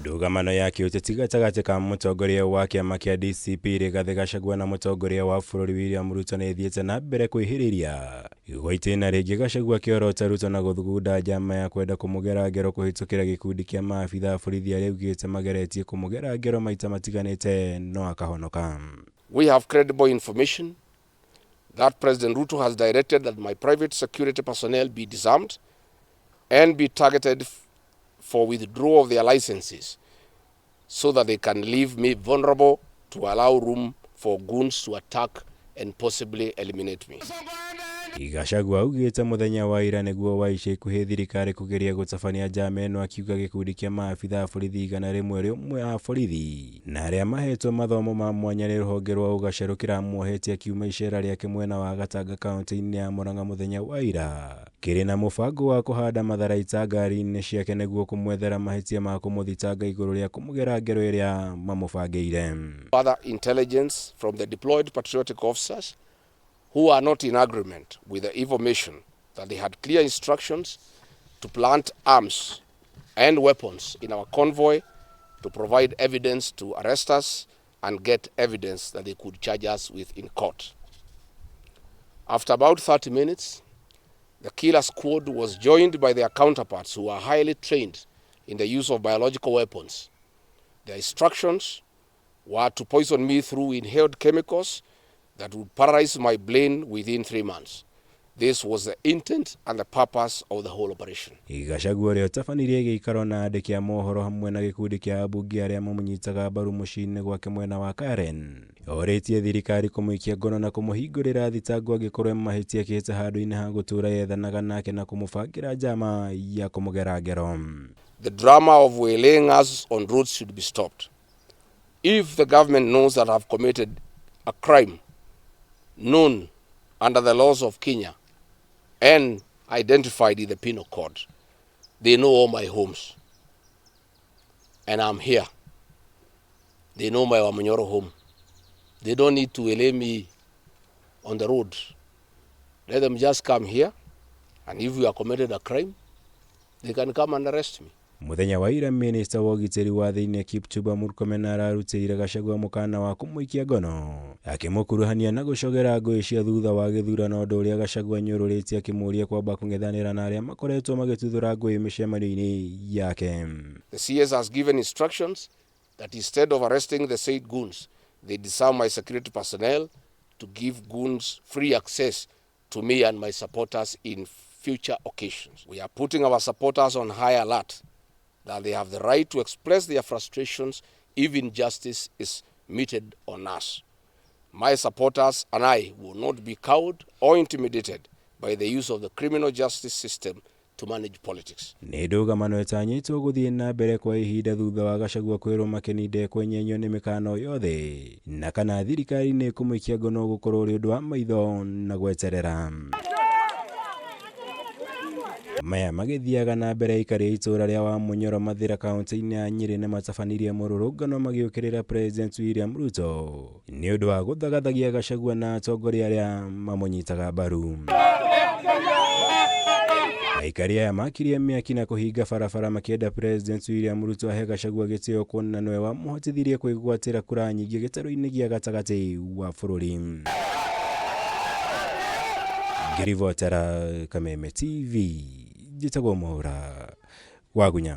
Ndũgamano ya kĩũteti gatagatĩ ka mũtongoria wa kĩama kĩa DCP Rigathĩ Gachagua na mũtongoria wa bũrũri William Ruto nĩ ĩthiĩte na mbere kwĩhĩrĩria. Gwa itĩna rĩngĩ Gachagua akĩorota Ruto na gũthugunda njama ya kwenda kũmũgera ngero kũhĩtũkĩra gĩkundi kĩa maabitha a borithi arĩa augĩte mageretie kũmũgera ngero maita matiganĩte no akahonoka. We have credible information that President Ruto has directed that my private security personnel be disarmed and be targeted for withdrawal of their licenses so that they can leave me vulnerable to allow room for goons to attack and possibly eliminate me. Gachagua augĩte mũthenya wa ira nĩguo wa ica ikuhĩ thirikari kũgeria gũtabania njama ĩno, akiuga gĩkundi kĩa maabitha a borithi 101 a borithi na arĩa mahetwo mathomo ma mwanya nĩ rũhonge rwa ũgacerũ kĩramuohete akiuma icera rĩake mwena wa Gatanga kaunti-inĩ ya Murang'a mũthenya wa ira, kĩrĩ na mũbango wa kũhanda matharaita ngari-inĩ ciake nĩguo kũmwethera mahĩtia ma kũmũthitanga igũrũ rĩa kũmũgera ngero ĩrĩa mamũbangĩire. Further intelligence from the deployed patriotic officers who are not in agreement with the information that they had clear instructions to plant arms and weapons in our convoy to provide evidence to arrest us and get evidence that they could charge us with in court. After about 30 minutes, the killer squad was joined by their counterparts who are highly trained in the use of biological weapons. Their instructions were to poison me through inhaled chemicals that would paralyze my brain within 3 months. This was the intent and the purpose of the whole operation. Gachagua ũrĩa ũtabanirie gĩikaro na andĩki a mohoro hamwe na gĩkundi kĩa ambunge arĩa mamũnyitaga mbaru mũciĩ-inĩ gwake mwena wa Karen, orĩtie thirikari kũmũikia ngono na kũmũhingũrĩra thitango angĩkorwo mahĩtia ekĩte handũ-inĩ ha gũtũũra yethanaga nake na kũmũbangĩra njama ya kũmũgera ngero. The drama of waylaying us on roads should be stopped. If the government knows that I've committed a crime known under the laws of Kenya and identified in the Penal Code, they know all my homes. And I'm here. They know my Wamunyoro home. They don't need to waylay me on the road. Let them just come here, and if we have committed a crime, they can come and arrest me. Mũthenya wa ira minista wa ũgitĩri wa thĩinĩ Kipchumba Murkomen ararutĩire Gachagua mũkana wa kũmũikia ngono, akĩmũkuruhania na gũcogera ngũĩ cia thutha wa gĩthurano, ũndũ ũrĩa Gachagua anyũrũrĩtie akĩmũũria kwamba kũng'ethanĩra na arĩa makoretwo magĩtuthũra ngũĩ mĩcemanio-inĩ yake. The CS has given instructions that instead of arresting the said goons, they disarm my security personnel to give goons free access to me and my supporters in future occasions. We are putting our supporters on high alert that they have the right to express their frustrations if injustice is meted on us. My supporters and I will not be cowed or intimidated by the use of the criminal justice system to manage politics. Nĩ ndũgamano ĩtanyĩtwo gũthiĩ na mbere kwa ihinda thutha wa Gachagua kwĩrwo Makeni ndekwenyenyio nĩ mĩkano yothe na kana thirikari nĩ ĩkũmũikia ngono gũkorwo ũrĩ ũndũ wa maitho na gweterera. Maya magĩthiaga na mbere, aikari a itũũra rĩa Wamunyoro Mathĩra kaunti-inĩ ya Nyĩrĩ nĩ matabanirie mũrũrũngano magĩũkĩrĩra President William Ruto nĩ ũndũ wa gũthagathagia Gachagua na atongoria arĩa mamũnyitaga mbaru. Aikari aya makirie mĩaki na kũhinga barabara makĩenda President William Ruto ahe Gachagua gĩtĩo kuona nĩwe wamũhotithirie kwĩgwatĩra kura nyingĩ gĩtarũ-inĩ gĩa gatagatĩ wa bũrũri. Ngĩribotera Kameme TV, njĩtagwo Mwaura Wagunya.